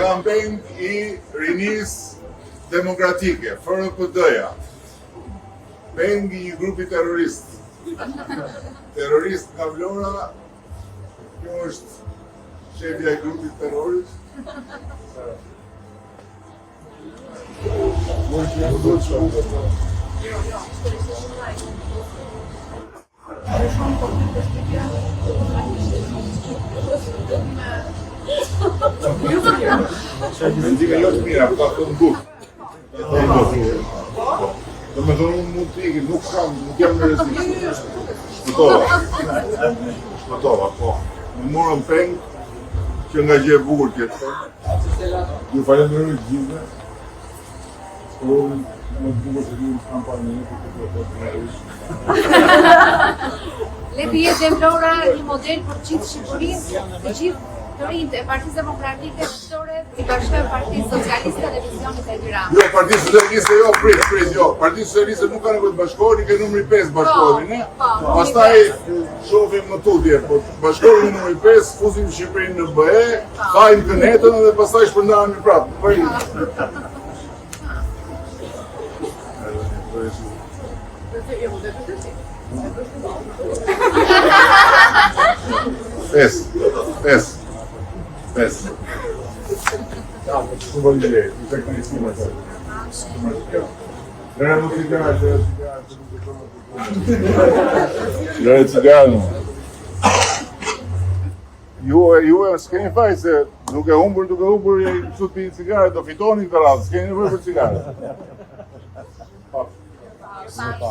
Jam peng i rinisë demokratike, FRPD-ja. Peng i një grupi terrorist. Terrorist nga Vlora, kjo është shefja e grupit terrorist. Mendime jo të mira, po ta them bukur. Ta them bukur. Do me thënë unë mund të ikim, nuk kam, nuk jam në rrezik. Shpëtova. Shpëtova, po. Më morën peng, që nga gjë e bukur tjetër. Ju falenderoj të gjithëve. Po unë më të bukur se ju nuk kam parë ndonjë për këtë propozim. Le të jetë Vlora një model për gjithë Shqipërinë, të gjithë të rinjtë e Partisë Demokratike në çdo rreth t'i bashkojnë Partisë Socialiste dhe vizionit të Edi Ramës. Jo, Partisë Socialiste jo, prit, prit, jo. Partisë Socialiste nuk ka nevojë të bashkoheni, ke numri 5 bashkohemi, ne? Po, po, Pastaj shohim më tutje, po bashkohemi numri 5, fusim Shqipërinë në BE, hajmë kënetën dhe pastaj shpërndahemi prapë. Po. Pes, pes, pes. Shumë faleminderit, ju tek në isima të. Lëre më cigare, lëre cigare, se nuk e shoh më Lëre cigare, më. Ju, ju e s'keni faj se duke humbur, duke humbur, e kështu të pini cigare, do fitoni këtë radhë, s'keni nevojë për cigare. Pa. Pa.